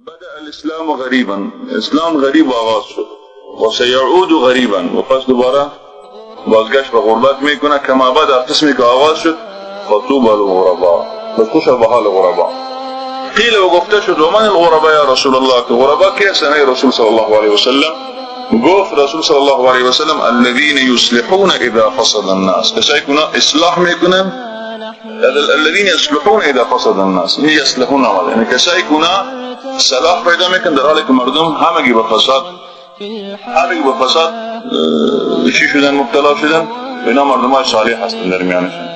بدأ الاسلام غریبا، اسلام غریب آغاز شد، و سیعود غریبا، و پس دوباره بازگشت به غربت میکنه، کما بدا، قسمی که آغاز شد. فطوبى للغرباء، پس خوشا به حال غربا. قیل و گفته شد و من الغربا یا رسول الله، که غربا کی هستن ای رسول صلی الله علیه وسلم؟ گفت رسول صلی الله علیه وسلم الذين يصلحون اذا فسد الناس، کسایی که اصلاح میکنن، الذين يصلحون اذا فسد الناس، یعنی یصلحون عمل، یعنی کسایی که صلاح پیدا میکنن در حالی که مردم همگی به فساد، همگی به فساد چی شدن، مبتلا شدن، اینا مردم های صالح هستن در میانشون.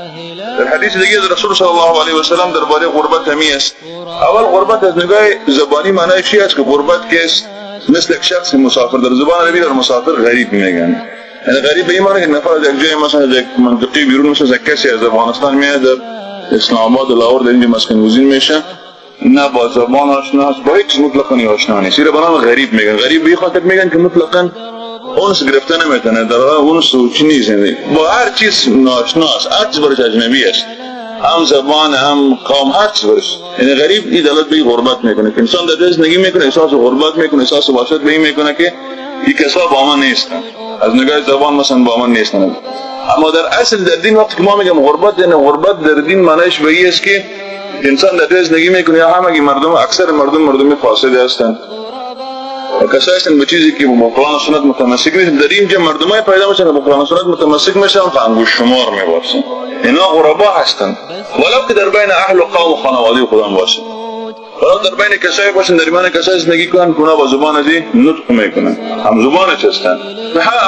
در حدیث دیگه از رسول صلی الله علیه و سلم درباره غربت همی است. اول غربت از نگاه زبانی معنای چی است که غربت که است مثل یک شخص مسافر، در زبان عربی در مسافر غریب میگن. یعنی غریب به این معنی که نفر از یک جای مثلا از یک منطقه بیرون، مثلا از کسی از افغانستان میاد در اسلام آباد و لاهور در اینجا مسکن گزین میشه، نه با زبان آشنا است، با هیچ چیز مطلقا آشنا نیست. این به نام غریب میگن. غریب به خاطر میگن که مطلقا اونس گرفته نمیتونه، در اونس چی نیست، یعنی با هر چیز ناآشنا است، هر چیز برش اجنبی است، هم زبان هم قوم، هر چیز برش. یعنی غریب این دلالت به غربت میکنه که انسان در زندگی میکنه احساس غربت میکنه، احساس وحشت به این میکنه که این کسا با من نیستن، از نگاه زبان مثلا با من نیستن. اما در اصل در دین وقتی که ما میگم غربت، یعنی غربت در دین معنیش به این است که انسان در زندگی میکنه یا همگی مردم، اکثر مردم مردم فاسد هستند و کسایی هستند به چیزی که با قرآن و سنت متمسک نیستن. در اینجا مردمای پیدا میشن که با قرآن و سنت متمسک میشن و انگشت شمار میباشن، اینا غربا هستند، ولو که در بین اهل و قوم و خانواده خودم باشن، ولو در بین کسایی باشن در میان کسایی زندگی کنن که اونا با زبان ازی نطق میکنن، هم زبانش هستن،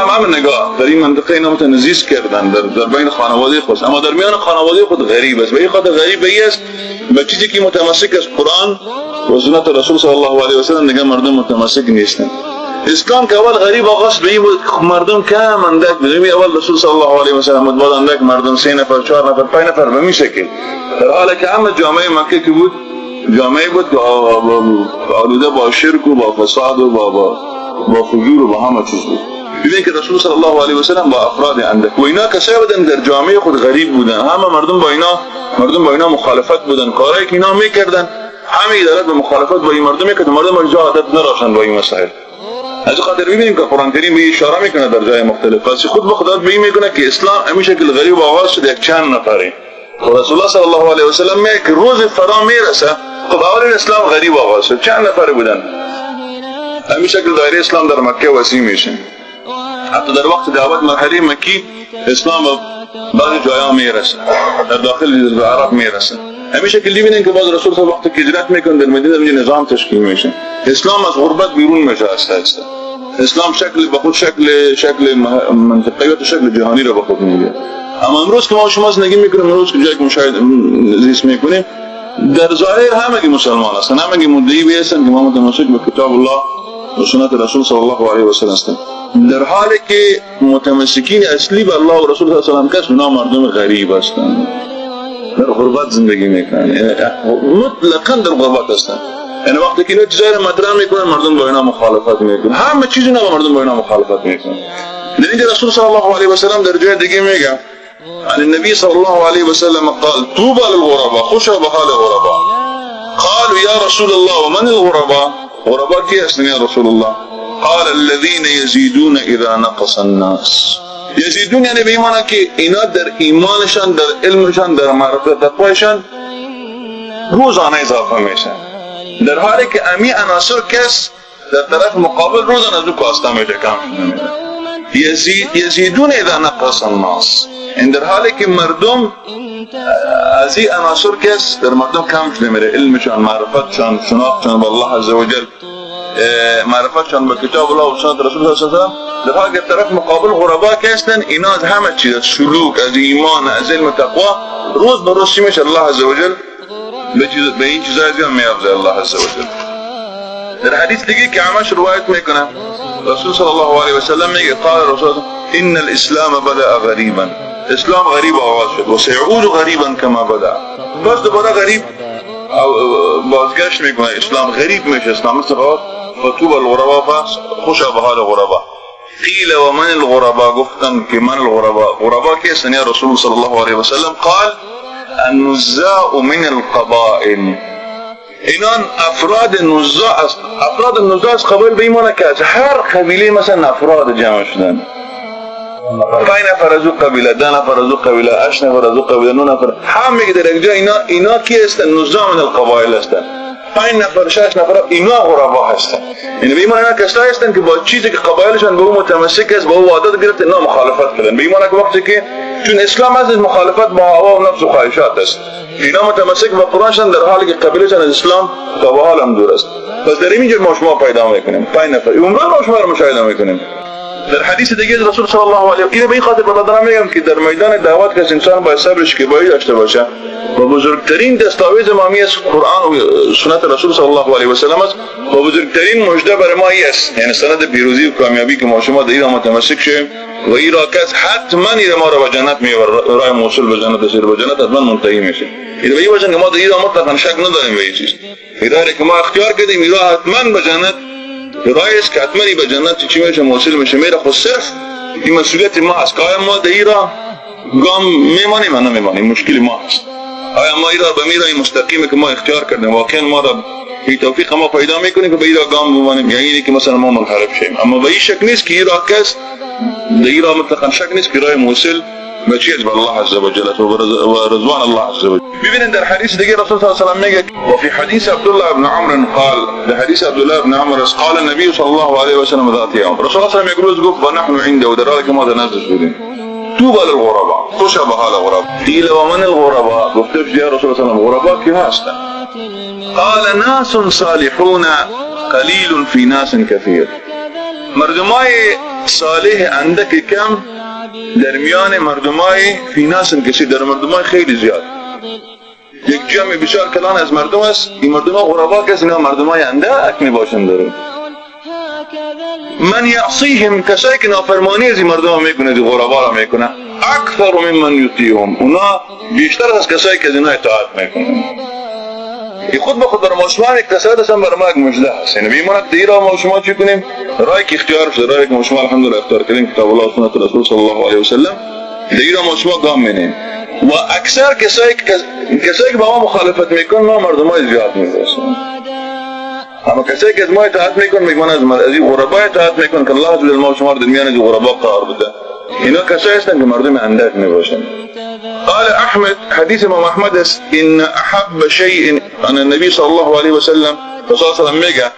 هم نگاه در این منطقه اینا مثلا زیست کردن در بین خانواده خود، اما در میان خانواده خود غریب است. به این خاطر غریب است به چیزی که متمسک از قرآن و سنت رسول صلی الله علیه و سلم دیگه مردم متمسک نیستن. اسلام که اول غریب آغاز به این بود مردم کم اندک بود، اول رسول صلی الله علیه و سلم بود، بعد اندک مردم 3 نفر 4 نفر 5 نفر به این شکل، در حالی که همه جامعه مکه که بود جامعه بود که آلوده با شرک و با فساد و با فجور و با همه چیز بود. ببینید که رسول صلی الله علیه و سلم با افراد اندک و اینا کسایی بودن در جامعه خود غریب بودن، همه مردم با اینا، مردم با اینا مخالفت بودن، کارهایی که اینا میکردن همه ادارات به مخالفت با این مردم میکردن، مردم اینجا عادت نداشتن با این مسائل. از خاطر ببینیم که قرآن کریم به اشاره میکنه در جای مختلف، پس خود به خدا به این میکنه که اسلام همین شکل غریب آغاز شد یک چند نفره. رسول الله صلی الله علیه و سلم میگه که روز فرا میرسه، خب اول اسلام غریب آغاز شد، چند نفر بودن، همین شکل دایره اسلام در مکه وسیع میشه. حتی در وقت دعوت مرحله مکی اسلام به بعضی جایا میرسه، در داخل عرب میرسه. همین شکل میبینین که باز رسول صلی وقتی که هجرت میکنه در مدینه در نظام تشکیل میشه، اسلام از غربت بیرون میشه آهسته آهسته. اسلام شکل به خود شکل منطقی و شکل جهانی رو به خود میگیره. اما امروز که ما شما زندگی میکنیم، امروز که جایی که مشاهد زیست میکنیم، در ظاهر همگی مسلمان هستن، همگی مدعی هستن که ما متمسک به کتاب الله و سنت رسول صلی الله علیه و سلم هستند، در حالی که متمسکین اصلی به الله و رسول صلی الله علیه و سلم کس اونا مردم غریب هستند، در غربت زندگی میکنن، مطلقا در غربت هستند. یعنی وقتی که اینا چیزایی را مطرح میکنن مردم با اینا مخالفت میکنن، همه چیز اینا با مردم با اینا مخالفت میکنن. در اینجا رسول صلی الله علیه و سلم در جای دیگه میگه عن النبي صلى الله عليه وسلم قال طوبى للغرباء، خوشا به حال غربا. قالوا يا رسول الله ومن الغرباء؟ غرباء کی هستن یا رسول الله؟ قال الذين يزيدون اذا نقص الناس. یزیدون یعنی به این معنی که اینا در ایمانشان، در علمشان، در معرفت تقوایشان روزانه اضافه میشن، در حالی که امی عناصر کس در طرف مقابل روزانه از او کاسته میشه، کم شده میشه. یزیدون اذا نقص الناس، این در حالی که مردم از این عناصر کس در مردم کم شده میره، علمشان، معرفتشان، شناختشان به الله عزوجل، معرفتشان به کتاب الله و سنت رسول صلی الله علیه و سلم. در حالی که طرف مقابل غربا که هستن اینا از همه چیز، از سلوک، از ایمان، از علم و تقوا روز به روز چی میشه الله عزوجل به این چیزای زیاد میافزه الله عزوجل. در حدیث دیگه که همش روایت میکنه رسول صلی الله علیه و سلم میگه قال رسول ان الاسلام بدا غریبا، اسلام غریب آغاز شد و سیعود غریبا کما بدا، باز دوباره غریب بازگشت میکنه، اسلام غریب میشه، اسلام مثل فطوبى الغرباء، خوشا به حال غربا. قیل و من الغرباء، گفتن که من الغرباء، غربا کی هستن یا رسول صلی الله علیه و سلم؟ قال النزاع من القبائل، اینان افراد نزاع است. افراد نزاع از قبایل به این که از هر قبیله مثلا افراد جمع شدن، 5 نفر از او قبیله، 10 نفر از او قبیله، 8 نفر از او قبیله، 9 نفر، همه در یک جا. اینا کی هستن؟ نزاع من القبایل هستن. 5 نفر 6 نفر اینا غربا هستن. یعنی به این معنی کسایی هستن که با چیزی که قبایلشان به او متمسک است، با او عادت گرفت، اینا مخالفت کردن. به این معنی که وقتی که چون اسلام از مخالفت با هوا و نفس و خواهشات است، اینا متمسک با قرآن شدن در حالی که قبیلهشان از اسلام تا به حال هم دور است. پس در اینجا ما شما پیدا میکنیم 5 نفر، امروز ما شما رو مشاهده میکنیم. در حدیث دیگه رسول صلی الله علیه و اینو به این خاطر برادران میگم که در میدان دعوت که انسان باید صبرش که باید داشته باشه و بزرگترین دستاویز ما است قرآن و سنت رسول صلی الله علیه و سلم است و بزرگترین مژده بر ما است، یعنی سند پیروزی و کامیابی که ما شما در ایران متمسک شیم و این را کس حتما این ما را به جنت میبره، راه موصول به جنت است، به جنت حتما منتهی میشه. این به این وجه که ما در ایران مطلقا شک نداریم به این چیز. این که ما اختیار کردیم این راه حتما به جنت راه است که حتما به جنت چی میشه موصول میشه میره. خود صرف این مسئولیت ما است که آیا ما در ایران گام میمانیم یا نمیمانیم، مشکل ما است. آیا ما ایران به میرای مستقیم که ما اختیار کردیم واقعا ما را این توفیق ما پیدا میکنیم که به ایران گام بمانیم، یعنی اینکه مثلا ما منحرف شیم. اما به این شک نیست که ایران کس در ایران مطلقا شک نیست که راه موصل به چی است؟ به الله عز وجل و رضوان الله عز وجل. ببینید در حدیث دیگه رسول صلی الله علیه و سلم میگه و فی حدیث عبدالله بن عمر قال، در حدیث عبدالله بن عمر قال النبی صلی الله علیه و سلم ذات یوم، رسول الله صلی الله علیه و سلم یک روز گفت و نحن عنده، در حالی که ما در نزدش بودیم، طوبى للغرباء، خوشا به حال غربا. قیل و من الغرباء، گفته شد یا رسول الله صلی الله علیه و سلم غربا کی هستند؟ قال ناس صالحون قلیل فی ناس کثیر، مردمای صالح اندک کم در میان مردمای فی ناس کثیر، در مردمای خیلی زیاد. یک جمع بسیار کلان از مردم است، این مردم ها غربا کس، اینا مردمای اندک می باشند. داره من یعصیهم، کسایی که نافرمانی از این مردم ها میکنه، از غربا را میکنه، اکثر ممن یطیعهم، اونا بیشتر از کسایی که از اینا اطاعت میکنن. این خود به خود بر ما شما یک تسلط هستن، بر ما یک مژده هست. یعنی به این معنی که ما شما چی کنیم؟ راهی که اختیار شده، راهی که ما شما الحمدلله اختیار کردیم، کتاب الله و سنت رسول صلی الله علیه و سلم، در ما شما گام می‌نیم. و اکثر کسایی که با ما مخالفت میکنن ما مردمای زیاد میباشن. اما کسایی که از ما اطاعت میکنن، میگن از این غربا اطاعت میکنن که الله عز وجل ما شما رو در میان از غربا قرار بده، اینا کسایی هستن که مردم اندک میباشن. قال احمد، حدیث امام احمد است، ان احب شیء عن النبی صلی الله علیه و سلم، رسول الله صلی الله علیه و سلم میگه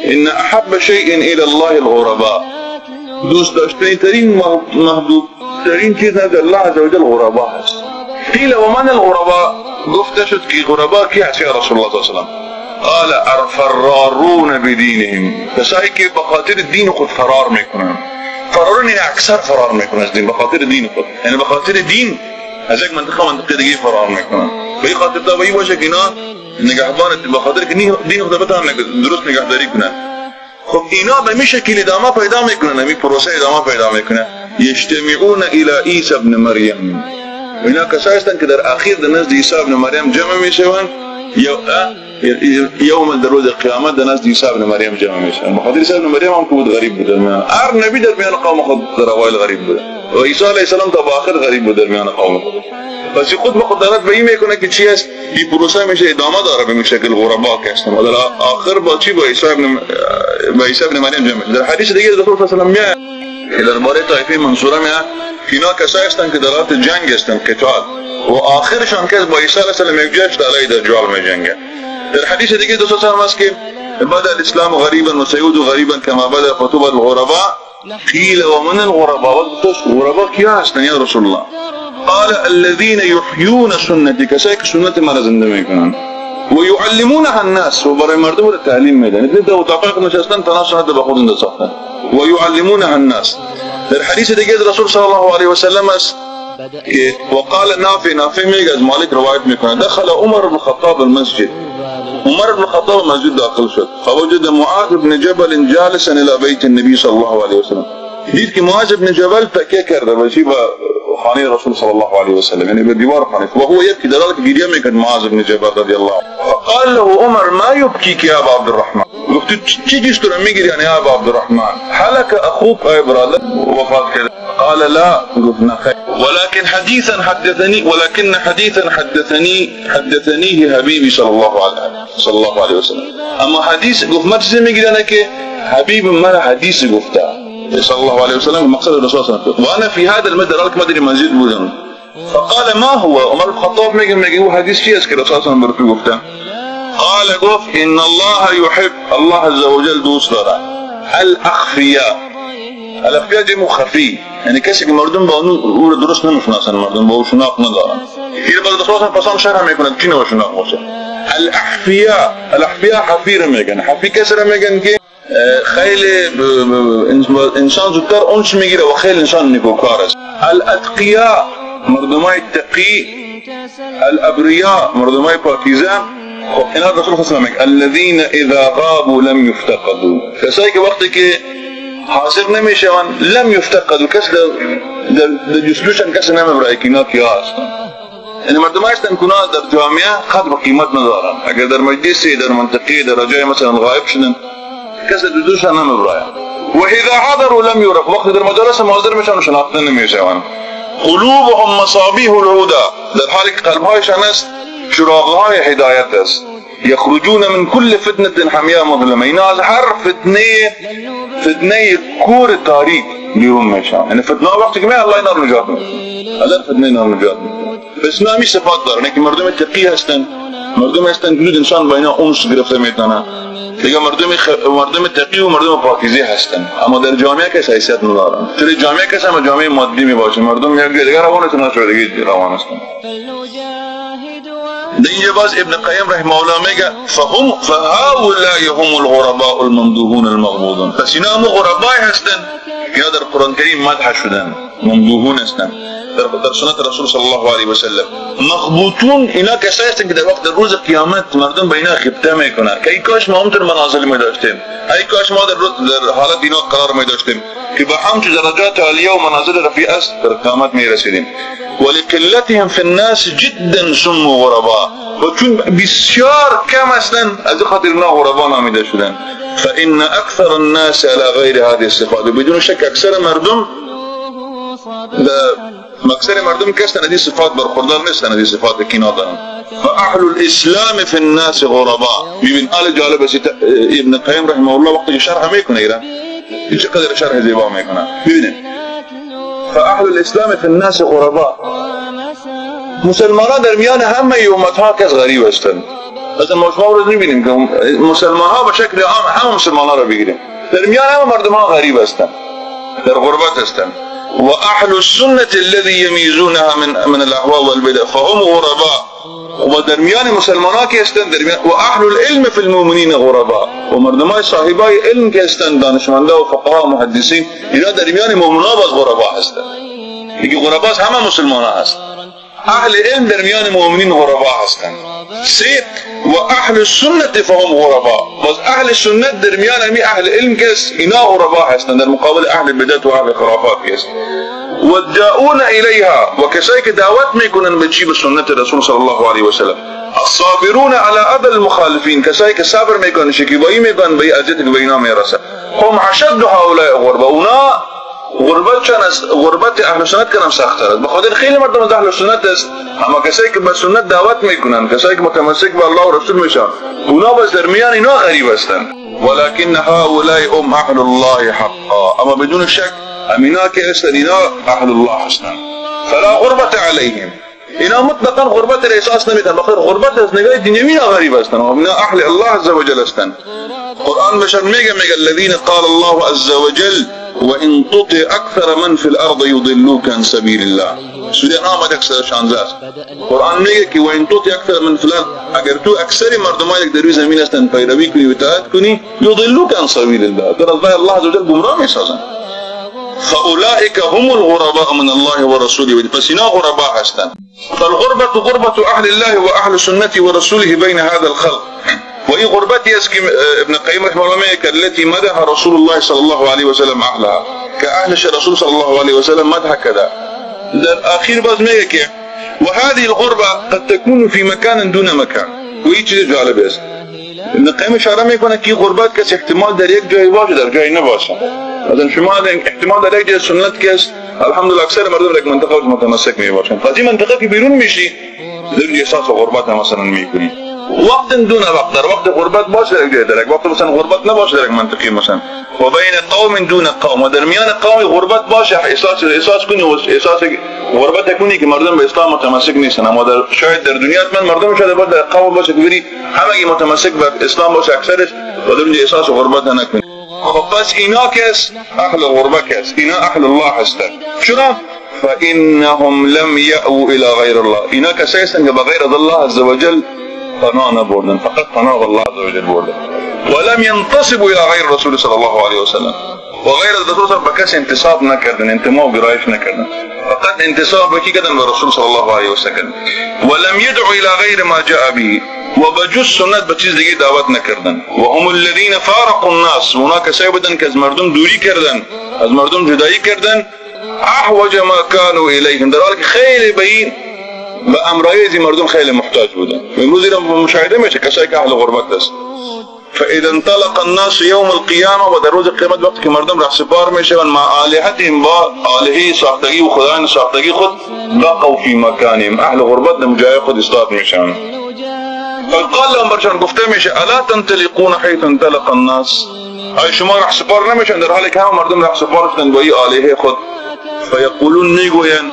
ان احب شیء الى الله الغرباء، دوست داشتنی ترین محبوب ترین چیز نزد الله عز وجل غربا هست. قیل و من الغرباء، گفته شد که غربا کی هست یا رسول الله صلی الله علیه و سلم؟ قال الفرارون بدینهم، کسایی که به خاطر دین خود فرار میکنن. فرارون یعنی اکثر فرار میکنن از دین، به خاطر دین خود، یعنی به خاطر دین از یک منطقه منطقه دیگه فرار میکنن. به این خاطر تا به این باشه که اینا نگهبان، به خاطر که دین خود بتونن درست نگهداری کنن. خب اینا به می شکل ادامه پیدا میکنن، همین پروسه ادامه پیدا میکنه. یجتمعون الی عیسی ابن مریم، اینا کسایی هستند که در اخیر در نزد عیسی ابن مریم جمع میشوند، یوم در روز قیامت در نزد عیسی ابن مریم جمع میشوند. به خاطر عیسی ابن مریم هم که بود غریب بود در میان هر نبی، در میان قوم خود در اوایل غریب بود و عیسی علیه السلام تا به آخر غریب بود در میان قوم خود. پس خود به خود دلالت به این میکنه که چی است؟ این پروسه میشه ادامه داره به این شکل غربا که هستن و در آخر با چی؟ با عیسی ابن مریم جمع. در حدیث دیگه رسول الله صلی الله علیه و سلم میاد که درباره طایفه منصوره میاد که اینا کسایی هستند که در حالت جنگ هستند، قتال، و آخرشان کس با عیسی علیه السلام یک جای شد علیه دجال میجنگه. در حدیث دیگه رسول الله است که بدا الاسلام غریبا و سیعود غریبا کما بدا فطوبى للغرباء. قیل و من الغرباء، غربا کیا هستند یا رسول الله؟ قال الذين يحيون سنتي، کسایی که سنت مرا زنده میکنن و يعلمونها الناس، و برای مردم را تعلیم میدن. این دو اتاق نشستن تنها سنت به خود زنده ساختن و يعلمونها الناس. در حدیث دیگه رسول صلی الله علیه و سلم است که وقال نافع، نافع میگه از مالک روایت میکنه، دخل عمر بن الخطاب المسجد، عمر بن الخطاب مسجد داخل شد، فوجد معاذ بن جبل جالسا الى بیت النبی صلی الله علیه و سلم، دید که معاذ بن جبل تکیه کرده به چی؟ به خانه رسول صلی الله علیه و سلم، یعنی به دیوار خانه، و هو یبکی، در حالی که گریه میکرد معاذ بن جبل رضی الله عنه. فقال له عمر ما یبکیک یا ابا عبدالرحمن، گفت چی چیز تو رو میگیری یعنی ابا عبدالرحمن؟ هلک اخوک، ای برادر وفات کرده. قال لا، گفت نه خیر. ولكن حديثا حدثني، ولكن حديثا حدثنيه حبيبي صلى الله عليه وسلم. اما حدیث گفت من چیزی میگیرنه که حبیب من حدیث گفته صلى الله عليه وسلم، مقصد الرسول صلى الله عليه وسلم. وانا في هذا المدى رالك مدري مسجد بودم. فقال ما هو؟ عمر الخطاب میگه هو حدیث چی است که رسول الله صلی الله علیه و گفته؟ قال گفت ان الله يحب، الله عز وجل دوست داره الاخفیاء. الاخفیاء جمع خفی، یعنی کسی که مردم با او رو درست نمیشناسن، مردم با او شناخت ندارن. این بعد رسول الله پسام شرح میکنه چی نوع شناخت باشه. الاخفیاء، الاخفیاء حفی رو میگن. حفی کسی رو میگن که خیلی انسان زودتر اونش میگیره و خیلی انسان نیکوکار است. الاتقیاء مردمای تقی، الابریاء مردمای پاکیزه. خب اینا رسول الله صلی الله علیه و الذین اذا غابوا لم یفتقدوا، کسایی که وقتی که حاضر نمیشون لم یفتقدوا، کس در جستجوشان کسی نمیبره که اینا کیا هستن. یعنی مردم هستن که اونا در جامعه قدر و قیمت ندارن، اگر در مجلسی، در منطقه، در جای مثلا غایب شدن کسی جستجوشان نمیبره. و اذا حضروا لم یعرف، وقتی در مجالس حاضر میشن شناخته نمیشون. قلوبهم مصابیح الهدى، در حالی که قلبهایشان است چراغهای هدایت است. یخرجون من كل فتنة حمیاء مظلمه، اینا از هر فتنه کور تاریک بیرون میشن. یعنی فتنه وقتی که می الله اینا رو نجات میده، الله فتنه اینا رو نجات میده. پس اینا همی صفات دارن که مردم تقی هستن، مردم هستن که انسان با اینا انس گرفته میتونه دیگه، مردم تقی و مردم پاکیزه هستن، اما در جامعه کس حیثیت ندارن. چون جامعه کس هم جامعه مادی می باشه، مردم یک دیگه روانتون نشده دیگه روان هستن. در اینجا باز ابن قیم رحمه الله میگه فهم فهؤلاء هم الغرباء الممدوحون المغبوضون. پس اینا هم غربای هستن که در قرآن کریم مدح شدن، ممدوحون هستن در سنت رسول صلی الله علیه و سلم. مغبوطون اینا کسایی هستن که در وقت روز قیامت مردم به اینا غبطه میکنن که ای کاش ما همطور منازل می داشتیم، ای کاش ما در حالت اینا قرار می داشتیم که با همچون درجات عالیه و منازل رفیع است در قیامت می رسیدیم. ولقلتهم في الناس جدا سموا غربا، و چون بسیار کم هستن از خاطر اینا غربا نامیده شدن. فان اکثر الناس على غیر هذه الصفات، بدون شک اکثر مردم اکثر مردم که هستن از این صفات برخوردار نیستن، از این صفات که اینا دارن. فاهل الاسلام فی الناس غربا. ببین آل جالب است ابن قیم رحمه الله وقتی شرح میکنه ایران چقدر شرح زیبا میکنه. ببینید فاهل الاسلام فی الناس غربا، مسلمانان در میان همه امت ها کس غریب هستند. مثلا ما شما روز میبینیم که مسلمان ها به شکل عام همه مسلمان ها رو بگیریم در میان همه مردم ها غریب هستند، در غربت هستند. واهل السنة الذي يميزونها من الاهواء والبدع فهم غرباء، و در میان مسلمان ها که هستند در میان، و اهل العلم في المؤمنین غرباء، و مردم های صاحبای علم که هستند دانشمندا و فقها و محدثین اینا در میان مؤمنان باز غربا هستند. دیگه غربا همه مسلمان ها هست. اهل علم در میان مؤمنین غربا هستند. سه و اهل السنت فهم غربا، باز اهل سنت در میان همی اهل علم که است اینا غربا هستند در مقابل اهل بدعت و اهل خرافات است. والداؤون الیها، و کسایی که دعوت میکنن به چی؟ به سنت رسول صلی الله علیه و سلم. الصابرون على اذى المخالفین، کسایی که صبر میکنن شکیبایی میکنن به اذیت که به اینا میرسه. هم اشد هؤلاء غربا، اونا غربتشان از غربت اهل سنت کنم سخت‌تر است. بخاطر خیلی مردم از اهل سنت است، اما کسایی که به سنت دعوت میکنن، کسایی که متمسک به الله و رسول میشن، اونا باز در میان اینا غریب هستند. ولكن هؤلاء هم اهل الله حقا، اما بدون شک امینا که هستند اینا اهل الله هستند. فلا غربت علیهم، اینا مطلقا غربت را احساس نمیکنن، بخاطر غربت از نگاه دنیوی اینا غریب هستند، اینا اهل الله عز وجل هستند. قرآن بشر میگه الذين قال الله عز وجل وان تطع اكثر من في الارض يضلوك عن سبيل الله. سوره انعام آیه 116 است. قرآن میگه که وان تطع اكثر من في الارض، اگر تو اکثر مردمایی که در روی زمین هستند پیروی کنی و اطاعت کنی، یضلوک عن سبیل الله، در راه الله عز وجل گمراه میسازند. فاولئک هم الغرباء من الله ورسوله، پس اینا غربا هستند. فالغربة غربة اهل الله واهل سنته ورسوله بین هذا الخلق. وإن غربتي است که ابن قیم رحمه الله میگه التي مدح رسول الله صلی الله علیه و سلم اهلها، که اهلش رسول صلی الله علیه و سلم مدح کرده. در آخر باز میگه که وهذه الغربة قد تكون في مكان دون مكان. و این چیز جالب است. ابن قیم اشاره میکنه که غربت کس احتمال در یک جای باشه در جای نباشه. مثلا شما احتمال در یک جای سنت که است الحمدلله اکثر مردم در یک منطقه متمسک میباشن. از این منطقه که بیرون میشی در احساس غربت مثلا میکنی. وقت دون وقت، در وقت غربت باشه در یک، در یک وقت مثلا غربت نباشه در یک منطقه مثلا. و بین قوم دون قوم، و در میان قوم غربت باشه، احساس کنی و احساس غربت کنی که مردم به اسلام متمسک نیستن. اما در شاید در دنیا من مردم شاید باید در قوم باشه که بری همگی متمسک به اسلام باشه اکثرش، و در اونجا احساس غربت نکنی. خب پس اینا کس اهل غربه کس، اینا اهل الله هستن. چرا؟ فانهم لم یأووا الى غیر الله، اینا کسایی هستن که به غیر الله عز وجل پناه نبردن، فقط پناه به الله عز وجل بردن. ولم ينتصبوا الى غیر رسول صلی الله علیه وسلم، و غیر رسول به کسی انتصاب نکردن، انتماء و گرایش نکردن، فقط انتصاب به کی کردن؟ به رسول صلی الله علیه وسلم. ولم يدعوا الى غیر ما جاء به، و به جز سنت به چیز دیگه دعوت نکردن. و هم الذین فارقوا الناس، اونا کسایی بودن که از مردم دوری کردن، از مردم جدایی کردن. احوج ما كانوا الیهم، در حالی که خیلی به این به امرای از مردم خیلی محتاج بودن. امروز اینا مشاهده میشه کسایی که اهل غربت است. فاذا انطلق الناس يوم القيامه، و در روز قیامت وقتی که مردم رهسپار میشوند مع آلهتهم، با آلهه ساختگی و خدایان ساختگی خود، بقوا فی مکانهم، اهل غربت در جای خود استاد میشن. فقال لهم، برشان گفته میشه الا تنطلقون حيث انطلق الناس، آیا شما رهسپار نمیشن در حالی که همه مردم رهسپار شدن با این آلهه خود؟ فیقولون، میگویند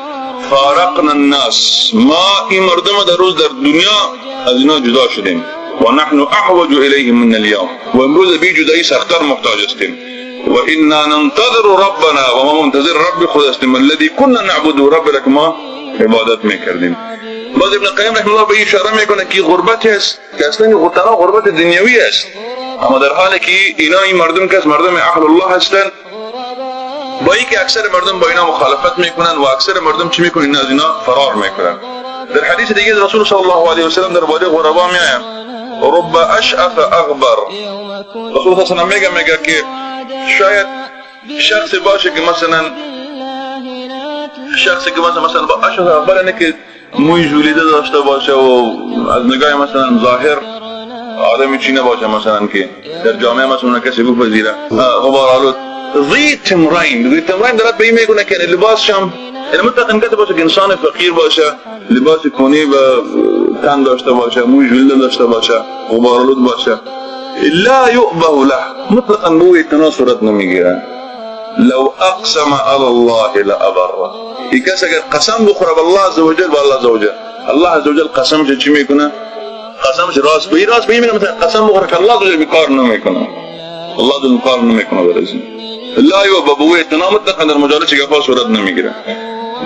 فارقنا الناس، ما این مردم در روز در دنیا از اینا جدا شدیم، و نحن احوج الیهم من اليوم، و امروز به جدایی سخت‌تر محتاج هستیم. و انا ننتظر ربنا، و ما منتظر رب خود هستیم، الذي كنا نعبد، رب را که ما عبادت میکردیم. باز ابن قیم رحمه الله به این اشاره میکنه که غربت هست که اصلا تنها غربت دنیوی است، اما در حالی که اینا این مردم که مردم اهل الله هستند، با اینکه اکثر مردم با اینا مخالفت میکنن و اکثر مردم چی میکنن؟ اینا از اینا فرار میکنن. در حدیث دیگه رسول صلی الله علیه و سلم درباره غربا میآید رب اشعث اغبر، رسول صلی الله علیه و سلم میگه که شاید شخصی باشه که مثلا شخصی که مثلا با اشعث اغبر، یعنی که موی ژولیده داشته باشه و از نگاه مثلا ظاهر آدمی چی نباشه، مثلا که در جامعه مثلا کسی بپذیره، غبار آلود، ذی تمرین. ذی تمرین دارد به این میگونه که لباسش هم یعنی مطلقا کسی باشه که انسان فقیر باشه، لباس کهنه به تن داشته باشه، موی ژولیده داشته باشه، غبارآلود باشه، لا یؤبه له، مطلقا به او اعتنا صورت نمیگیره. لو اقسم علی الله لابره، این کس اگر قسم بخوره به الله عزوجل، به الله عزوجل، الله عزوجل قسمش چی میکنه؟ قسمش راست به این راست به این میگه، مثلا قسم بخوره که الله عزوجل کار نمیکنه، الله عزوجل کار نمیکنه برای این. لا یؤبه، به او اعتنا مطلقا در مجالس گپا صورت نمیگیره.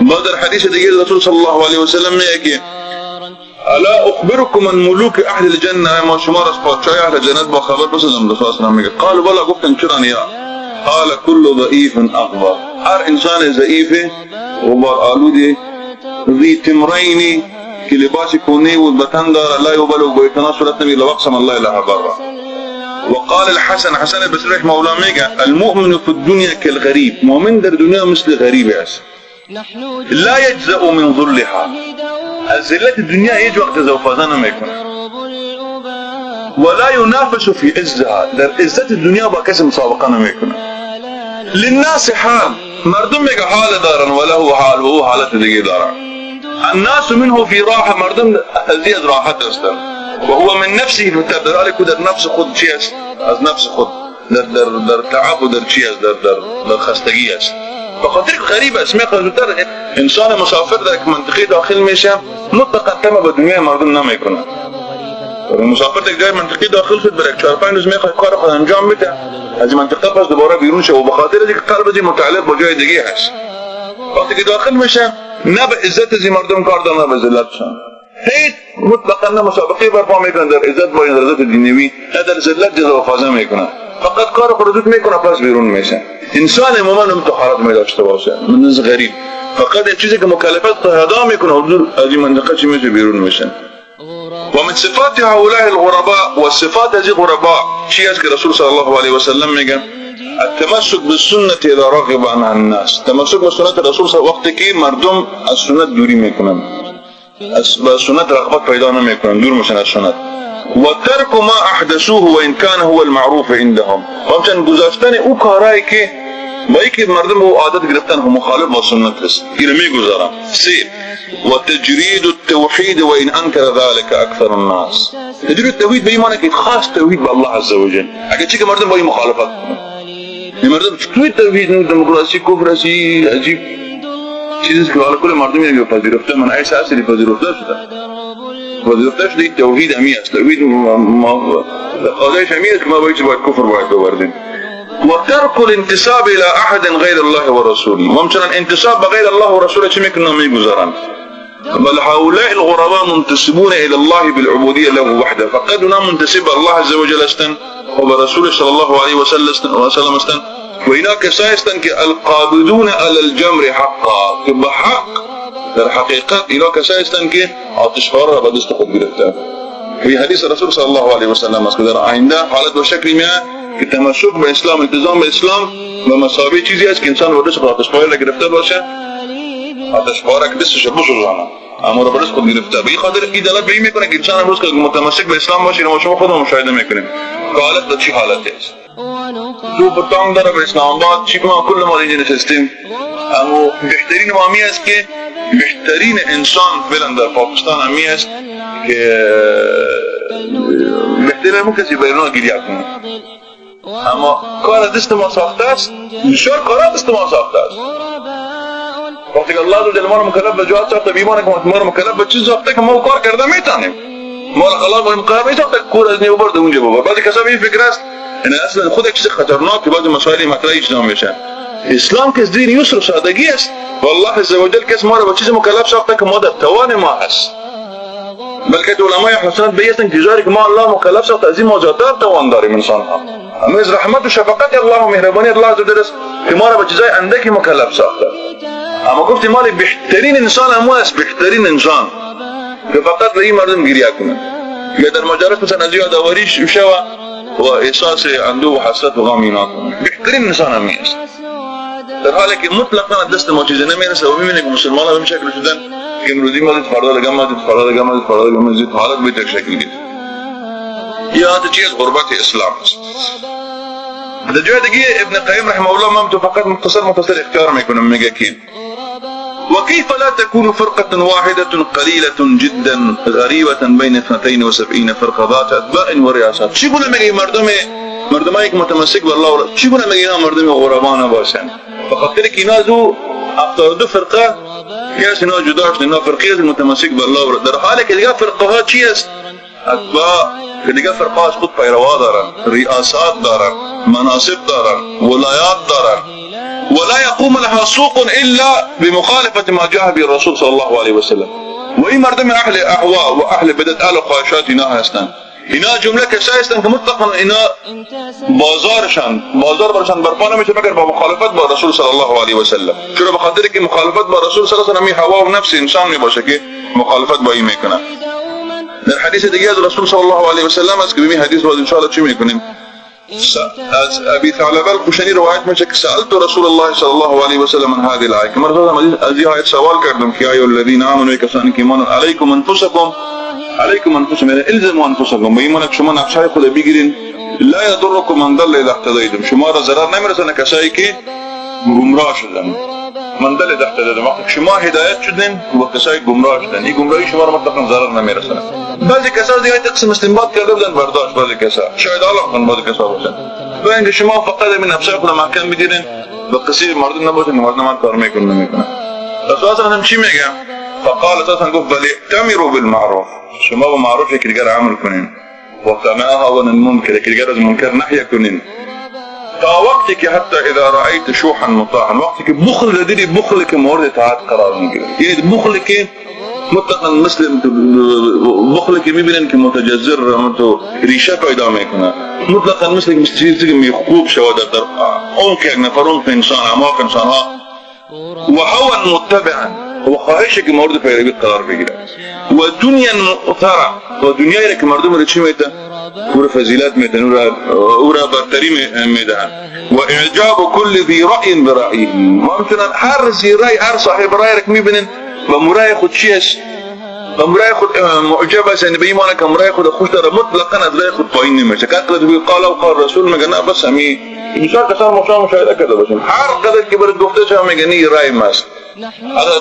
باز در حدیث دیگه رسول صلی الله علیه و سلم میگه که الا اخبركم عن ملوك اهل الجنه، ما شما را از پادشاه اهل جنت با خبر بسازم؟ رسول الله میگه قالوا بلا، گفتن چرا نیا؟ قال كل ضعیف اغبر، هر انسان ضعیف غبار آلود، ذی تمرین که لباس کهنه و بتن داره، لا یبلغ به اعتنا صورت نمیگیره، لو اقسم الله لابره. وقال الحسن، حسن البصری رحمه الله میگه المؤمن في الدنيا كالغريب، مؤمن در دنیا مثل غریب است، لا یجزأ من ذلها، از ذلت دنیا هیچ وقت ذوق نمیکنه، ولا ينافس في عزها، در عزت دنیا با کسی مسابقه نمیکنه. للناس حال، مردم میگه حال دارن، وله حال، و او حالت دیگه دارن. الناس منه في راحه، مردم از راحت هستن. و هو من نفسه متعب، در حالی که در نفس خود چی است؟ از نفس خود در در در تعب و در چی است؟ در در در خستگی است. به خاطر که غریب است، میخواد زودتر انسان مسافر در یک منطقه داخل میشه، مطلقا طمع به دنیای مردم نمیکنه. مسافر در جای منطقه داخل شد، برای 4-5 روز میخواد کار خود انجام بده، از این منطقه پس دوباره بیرون شه، و به خاطر اینکه قلب از متعلق با جای دیگه هست، وقتی که داخل میشه نه به عزت از مردم کار داره نه به ذلتشان، هیچ مطلقا نه مسابقه برپا میکنه در عزت با در عزت دینوی، نه در ذلت جزا و فازه میکنه، فقط کار خود زود میکنه پس بیرون میشه. انسان مومن هم تو حالت می داشته باشه من از غریب، فقط یک چیزی که مکلفت ادا میکنه حضور از این منطقه چی میشه؟ بیرون میشه. و من صفات هؤلاء الغرباء، و صفات از غربا چی است که رسول صلی الله علیه و سلم میگه التمسك بالسنة اذا رغب عنها الناس، تمسک به سنت رسول صلی وقتی که مردم از سنت دوری میکنن، از به سنت رغبت پیدا نمیکنن، دور میشن از سنت. و ترک ما احدثوه و ان كان هو المعروف عندهم، همچنین گذاشتن او کارهایی که با اینکه مردم به عادت گرفتن و مخالف با سنت است، اینو میگذارن. سه، و تجرید التوحید و این انکر ذلك اکثر الناس. تجرید التوحید به این معنی که خاص توحید به الله عز وجل، اگه چی که مردم با این مخالفت کنن. این مردم چطور توحید دموکراسی کفر است، عجیب چیزی که حالا کل مردم اینو پذیرفته، من عیسی اصلی پذیرفته شده، پذیرفته شده. این توحید همی است، توحید تقاضایش همی است که ما باید کفر باید بورزیم. و ترک الانتساب الى احد غیر الله و رسوله، و همچنان انتساب به غیر الله و رسوله چی میکنن؟ میگذارن. بل هؤلاء الغرباء منتسبون الى الله بالعبودیه له وحده، فقط اونا منتسب به الله عز وجل هستند و به رسول صلی الله علیه وسلم هستند. و اینا کسایی هستند که القابضون علی الجمر حقا، که به حق در حقیقت اینا کسایی هستند که آتشفار را به دست خود گرفتن. في حدیث رسول صلی الله علیه وسلم است که در آینده حالت و شکلی میاد که تمسک به اسلام، التزام به اسلام به مثابه چیزی است که انسان به دست خود آتشفار را گرفته باشه، آتشفار که دستش بسوزانه اما را به دست خود گرفته. به این خاطر این دلالت به این میکنه که انسان امروز که متمسک به اسلام باشه، ما شما خودمون مشاهده میکنیم که حالت به چی حالتی است. دو پتانگ داره به اسلام آباد چی ما کل ما اینجا نشستیم، اما بهترین وامی است که بهترین انسان فعلا در پاکستان همی است که بهترین همون کسی به ایران گریه کنه. اما کار دست ما ساخته است، بسیار کار دست ما ساخته است. وقتی که الله عز وجل ما رو مکلف به جهاد ساخته، بیمانه که ما رو مکلف به چیز ساخته که ما کار کرده میتونیم. ما الله ما رو مکلف میساخته کور از نیو برده اونجا بابا. بعضی کسا به این فکر است یعنی اصلا خود یک چیز خطرناک که بعضی مسائل مطرح اجتماع میشن. اسلام که دین یسر و سادگی است و الله عز وجل کس ما رو به چیز مکلف ساخته که ما در توان ما هست. بلکه علمای اهل سنت به هستند که جایی که ما الله مکلف ساخته از این ما زیادتر توان داریم انسان ها. اما از رحمت و شفقت الله و مهربانی الله عز وجل است که ما را به چیزای اندکی مکلف ساخته. اما گفتیم مال بهترین انسان همو است، بهترین انسان که فقط به این مردم گریه کنه یا در مجالس مثلا از یادآوری شوه و احساس اندوه و حسرت و غم اینا کنه. بهترین انسان همی است، در حالی که مطلقا دست ما چیزی نمیرسه و میبینه که مسلمان ها به این شکل شدن که امروزی ما دید، فردا دیگه ما دید، فردا دیگه ما دید، فردا دیگه ما دید، حالت به یک شکل گرفت. یا چیز غربت اسلام است. در جای دیگه ابن قیم رحمه الله من تو فقط مختصر مختصر اختیار میکنم، میگه که وكيف لا تكون فرقة واحدة قليلة جدا غريبة بين 72 فرقة ذات أتباع ورئاسات. چگونه میگه مردمایی که متمسک به الله و چگونه میگه اینا مردم غربا نباشن؟ به خاطر که اینا از او 72 فرقه که است اینا جدا شدن، اینا فرقه است متمسک به الله و در حالی که دیگه فرقه ها چی است؟ اتباع، که دیگه فرقه از خود پیروا دارن، ریاست دارن، مناصب دارن، ولایات دارن. ولا يقوم لها سوق الا بمخالفه ما جاء به الرسول صلى الله عليه وسلم. و این مردم اهل اهواء و اهل بدعت، اهل خواهشات اینا هستند. اینا جمله کسایی هستند که مطلقا اینا بازارشان بازار برشان برپا نمیشه مگر با مخالفت با رسول صلی الله علیه و سلم. چرا؟ به خاطر که مخالفت با رسول صلی الله علیه و سلم هوا و نفس انسان میباشه که مخالفت با این میکنه. در حدیث دیگه از رسول صلی الله علیه و سلم است که ببین حدیث رو ان شاء الله چی میکنیم. از ابي ثعلبه الخشنی روایت میشه که سألت رسول الله صلی الله علیه و سلم عن هذه الآیه، که من از این آیت سوال کردم که ایها الذین آمنوا، کسانی که ایمان علیکم انفسکم، علیکم انفسکم یعنی الزموا انفسکم، به ایمان شما نفسهای خود بگیرین، لا یضرکم من ضل اذا اهتدیتم، شما را ضرر نمیرسانه کسایی که گمراه شدن. من ضل اذا اهتدیتم، وقتی شما هدایت شدین و کسایی گمراه شدن، این گمراهی شما را مطلقا ضرر نمیرسانه. بعضی کسا دیگه تقسیم استنباط کرده بودن برداشت، بعضی کسا شاید علاقه بعضی کسا باشن و اینکه شما فقط من نفسهای خود محکم بگیرین و قصه مردم نباشین، مردم من کار میکنن نمیکنن. رسول الله هم چی میگه؟ فقال اساسا گفت بل ائتمروا بالمعروف، شما با معروف یکی دیگر عمل کنین، و تناهوا عن المنکر، یکی دیگر از منکر نهی کنین، تا وقتی که حتی اذا رأیت شوحا مطاعا، وقتی که بخل دیدی، بخل که مورد اطاعت قرار میگیره، یعنی بخل که مطلقا مثل بخل که میبینن که متجذر ریشه پیدا میکنه، مطلقا مثل چیزی که میخوب شود در عمق یک نفر، عمق انسان، اعماق انسان ها، و هوا متبعا، و خواهشی که مورد پیروی قرار بگیره، و دنیا مؤثره، و دنیایی که مردم رو چی میده؟ او را فضیلت میدن، او را برتری میدهن، و اعجاب کل ذی رأی برأیه، و همچنان هر ذی رأی، هر صاحب رأی را که میبینن و مرای خود چی است؟ و مرای خود معجب است، یعنی به این معنی که مرای خود خوش داره، مطلقا از رأی خود پایین نمیشه. که قال و قال رسول میگه نه بس همی بسیار کسان ما مشاهده کرده باشیم، هر قدر که برات گفته شه میگه نه رای ماست،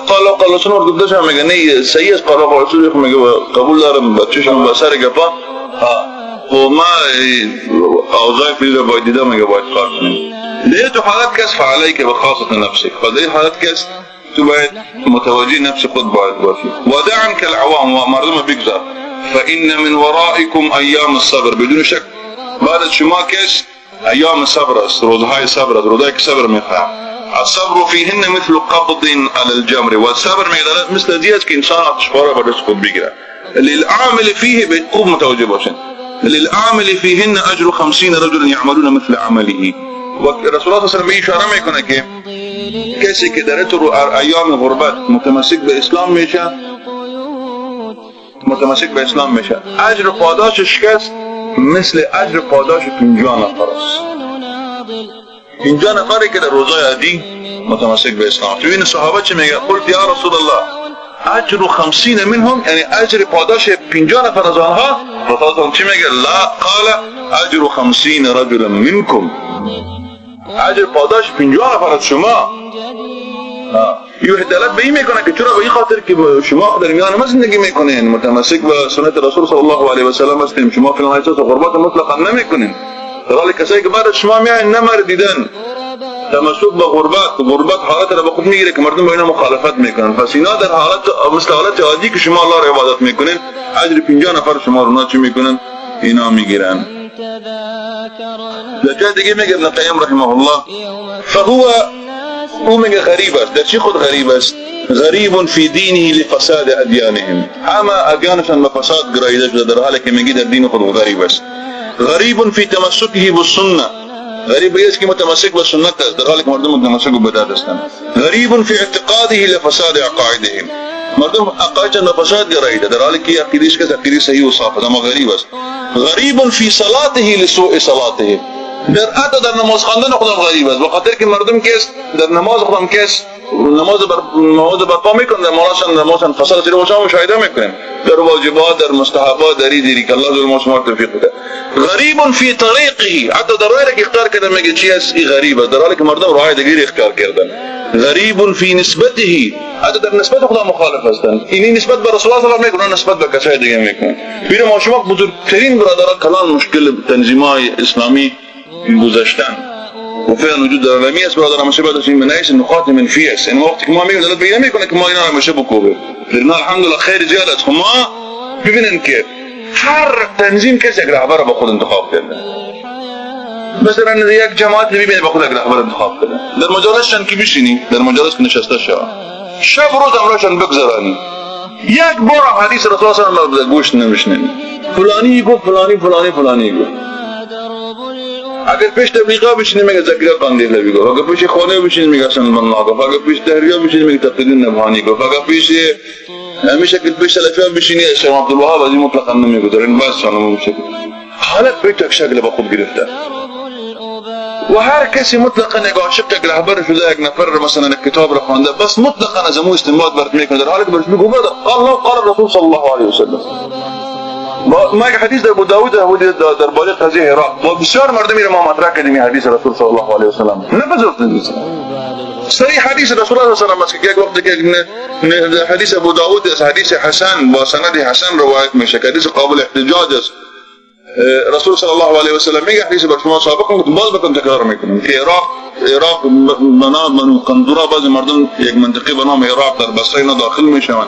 قال قال رسول گفته شه میگه نه صحیح است، قال قال رسول میگه قبول دارم بچه‌شون به سر گپا و ما اوضاع فیزا باید دیده میگه باید کار کنیم. در تو حالت کس فعلیک بخاصة نفسك، فدر حالت کس تو باید متوجه نفس خود باید باشی. و دع عنك العوام و مردم بگذار، فإن من ورائكم ایام الصبر، بدون شک بعد از شما کس ایام صبر است، روزهای صبر است، روزهایی که صبر میخواهم. الصبر فیهن مثل قبض علی الجمر، و صبر میگه مثل ازی است که انسان آتشپاره بر دست خود بگیره. للعامل فیه، باید خوب متوجه باشین، للعامل فیهن اجر 50 رجلا یعملون مثل عمله. و رسول الله صلی الله علیه و سلم اشاره میکنه که کسی که در تو ایام غربت متمسک به اسلام میشه، متمسک به اسلام میشه، اجر پاداشش کس مثل اجر پاداش 50 نفر است. 50 نفری که در روزای عادی متمسک به اسلام. تو این صحابه چه میگه؟ قلت یا رسول الله اجر 50 منهم، یعنی اجر پاداش 50 نفر از آنها. رسول الله چی میگه؟ لا، قال اجر 50 رجلا منکم، اجر پاداش 50 نفر از شما. یه دلالت به این میکنه که چرا؟ به این خاطر که شما در میان ما زندگی میکنین، متمسک به سنت رسول صلی الله علیه و سلم هستیم، شما فعلا احساس غربت مطلقا نمیکنین، در حالی کسایی که بعد از شما میاین نمر دیدن تمسک به غربت، غربت حالت را به خود میگیره که مردم با اینا مخالفت میکنن. پس اینا در حالت مثل حالت عادی که شما الله را عبادت میکنین، اجر 50 نفر شما رو چی میکنن؟ اینا میگیرن. در جای دیگه میگه ابن قیم رحمه الله فهو، او میگه غریب است. در چی خود غریب است؟ غریب فی دینه لفساد ادیانهم، همه ادیانشان به فساد گراییده شده، در حالی که میگه در دین خود غریب است. غریب فی تمسکه بالسنه، غریب است که متمسک به سنت است، در حالی که مردم متمسک به بدعت هستند. غریب فی اعتقاده لفساد عقایدهم، مردم عقایدشان به فساد گراییده، در حالی که عقیدهش که عقیده صحیح و صاف است، اما غریب است. غریب فی صلاته لسوء صلاته، در حتی در نماز خواندن خودم غریب است، به خاطر که مردم کس در نماز خودم کس نماز برپا میکنن، در نمازشان فساد چیزی رو مشاهده میکنیم، در واجبات، در مستحبات، در دیری که الله ظلم شما توفیق بده. غریب فی طریقه، حتی در راهی که اختیار کرده میگه چی است؟ این غریب است، در حالی که مردم راه دیگری اختیار کردن. غریب فی نسبته، حتی در نسبت خدا مخالف هستند، اینی نسبت به رسول الله صلی الله علیه و آله میکنن، نسبت به کسای دیگه میکنن. ببین ما شما بزرگترین برادران کلان مشکل تنظیمای اسلامی گذشتن و فعلا وجود در عالمی است برادر، همیشه بعد از این منعیس نقاط منفی است. یعنی وقتی که ما میگیم دلالت به نمیکنه که ما اینا همیشه بکوبه، لأن الحمدلله خیر زیاد است. ما ببینن که هر تنظیم کسی یک رهبر به خود انتخاب کرده، مثلا یک جماعت میبینه به خود یک رهبر انتخاب کرده، در مجالسشان که بشینی، در مجالس که نشسته شو، شب روز امراشان بگذرانی، یک بار حدیث رسول الله صلی الله علیه و آله گوش نمیشنی، فلانی گفت، فلانی فلانی فلانی گفت. اگر پیش تبلیغا بشینی میگه زکریا قندیل گفت، اگر پیش خانه بشینی میگه حسن بنا گفت، اگر پیش تحریریا بشینی میگه تقی‌الدین نبهانی گفت، اگر پیش همیشه که پیش سلفیا بشینی شیخ عبدالوهاب از این مطلقا نمیگذاره. این بس شانم میشه حالت به یک شکل با خود گرفته و هر کسی مطلقا یک عاشق یک رهبر شده، یک نفر مثلا یک کتاب را خوانده، بس مطلقا از امو استنباط برات میکنه، در حالی که برش میگه الله قال رسول صلی الله علیه و سلم. ما یک حدیث در ابو داود درباره قضیه عراق و بسیار مردمی را ما مطرح کردیم، حدیث رسول صلی الله علیه و سلم نپذیرفتند. صریح حدیث رسول الله صلی الله علیه و سلم است که یک وقت که حدیث ابو داود است، حدیث حسن با سند حسن روایت میشه که حدیث قابل احتجاج است. رسول صلی الله علیه و سلم میگه حدیث بر شما سابق باز بتون تکرار میکنم که عراق بنا بنو قندورا، بعضی مردم یک منطقه به نام عراق در بصره اینا داخل میشوند،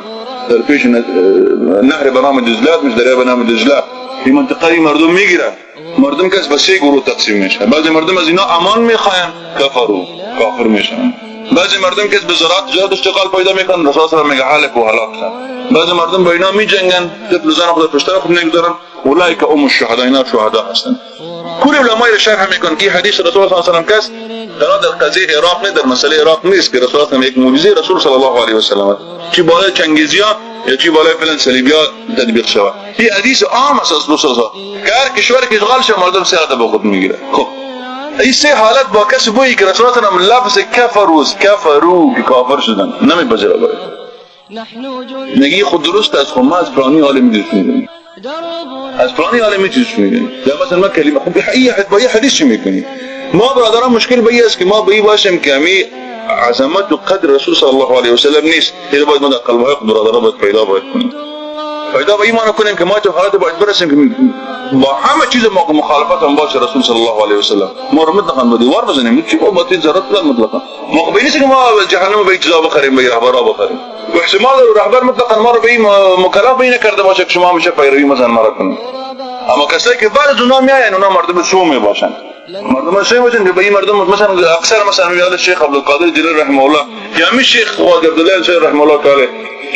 در پیش نهر به نام دجله میشه، دریا به نام دجله، این منطقه ای مردم میگیرن. مردم کس به سه گروه تقسیم میشه، بعضی مردم از اینا امان میخواین، کفرو کافر میشن، بعضی مردم کس به زراعت تجارت اشتغال پیدا میکنن، رسول الله میگه هلک و هلاک شدن، بعضی مردم با اینا میجنگن، طفل زن خود پشت خود میگذارن، اولئک هم الشهداء، اینا شهدا هستن. کل علمای را شرح میکنن که حدیث رسول الله صلی الله علیه و سلم کس در قضیه عراق نه، در مسئله عراق نیست که رسول الله یک معجزه رسول صلی الله علیه و سلم چی بالای چنگیزیا یا چی بالای فلان صلیبیا تطبیق شود. این حدیث عام است از رسول الله، که هر کشور که اشغال شه مردم سه حالت به خود میگیره. خب این سه حالت با کسی بویی که رسول الله لفظ کفرو که کافر شدن نمیپذیره. میگه خود درست است، خب ما از فلانی عالم میدونیم، از فلانی عالم چیز میگن، یا مثلا ما کلمه خب با یه حدیث چی میکنی؟ ما برادران مشکل به این است که ما به این باشیم که همی عظمت و قدر رسول صلی الله علیه و سلم نیست. این باید ما در قلب‌های خود برادران باید پیدا باید کنیم، پیدا به این معنی کنیم که ما تو حالت باید برسیم که با همه چیز ما مخالفت هم باشه رسول صلی الله علیه و سلم ما رو مطلقا به دیوار بزنیم، چی با باطل ضرورت نداره مطلقا. ما به نیست که ما جهنم به چیزا بخریم، به رهبرا بخریم. و احتمال رهبر مطلقا ما رو به این مکلف به این نکرده باشه که شما همیشه پیروی مثلا ما را کنید. اما کسایی که بعد از اونا میاین اونا مردم شوم میباشن، مردم شوم باشن که به این مردم مثلا اکثر مثلا میاد شیخ عبدالقادر جیلانی رحمه الله یا می شیخ عبدالله انصاری رحمه الله تعالی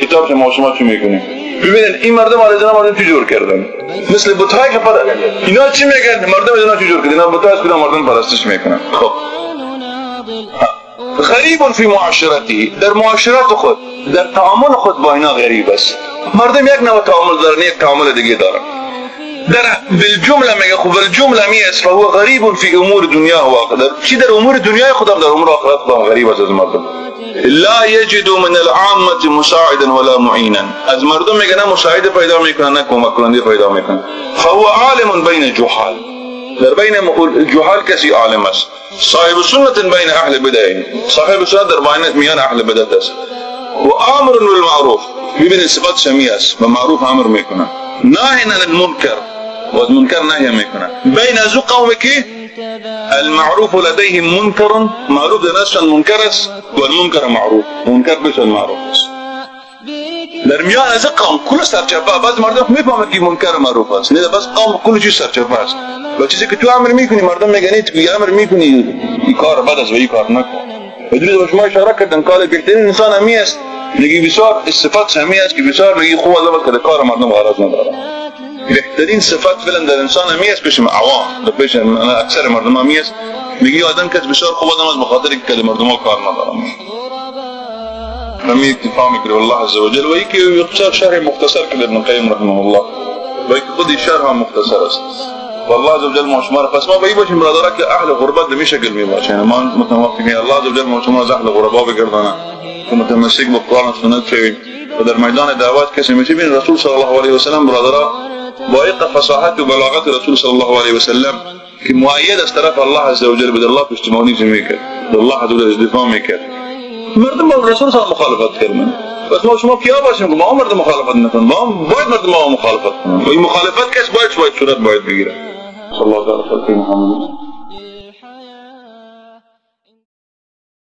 کتاب شما شما چی میکنیم. ببینید این مردم علیه مردم چی جور کردن، مثل بت‌هایی که اینا چی میگن، مردم اینا چی جور کردن، اینا بت‌های که مردم پرستش میکنن. خب غریب فی معاشرته، در معاشرت خود، در تعامل خود با اینا غریب است. مردم یک نوع تعامل دارن، یک تعامل دیگه دارن. در بالجمله میگه خب بالجمله می است فهو غریب فی امور دنیا و آخرت، چی در امور دنیای خودم در امور آخرت خودم غریب است از مردم. لا یجد من العامه مساعدا ولا معینا، از مردم میگه نه مساعد پیدا میکنه نه کمک کننده پیدا میکنه. فهو عالم بین جهال، در بین جهال کسی عالم است. صاحب سنت بین اهل بدع، صاحب سنت در بین میان اهل بدعت است. و امر بالمعروف، ببینید صفات شمی است، به معروف امر میکنه. نهی عن المنکر، و از منکر نهی میکنه. بین از قوم که المعروف لديهم منکر، معروف در نزدشان منکر است و المنکر معروف، منکر بهشان معروف است. در میان از قوم کل سرچپه، بعض مردم میفهمند که منکر معروف است، نه بس قوم کل چیز سرچپه است. و چیزی که تو امر میکنی مردم میگن تو امر میکنی این کار بد است و این کار نکن. و دیروز به شما اشاره کردم که بهترین انسان همی است، میگی بسیار صفات همی است که بسیار میگی خوب الله که کار مردم غرض نداره. بهترین صفات فعلا در انسان همی است پیش عوام، در پیش اکثر مردم همی است. میگی آدم کس بسیار خوب آدم است به خاطر که مردم ها کار ندارن. همی اکتفا میکنه الله عز وجل. و یکی بسیار شرح مختصر کرده ابن قیم رحمه الله، و یکی خود شرح مختصر است. والله عز وجل ما شما را پس ما به این باشیم برادرها که اهل غربت به شکل می باشیم. ما متوافقیم الله عز وجل ما شما از اهل غربا بگردانه که متمسک به قرآن و سنت شویم و در میدان دعوت کسی میشه. ببین رسول صلی الله علیه و سلم برادرها با ایق فصاحت و بلاغت رسول صلی الله علیه و سلم که مؤید از طرف الله عز وجل بود، الله پشتیبانی میکرد، الله عز وجل دفاع میکرد. مردم با رسول صلی الله مخالفت کردن. پس ما شما کیا باشیم که ما مردم مخالفت نکنیم؟ ما باید مردم ما مخالفت کنیم. و این مخالفت کس باید صورت باید بگیره. صلی الله علیه و محمد.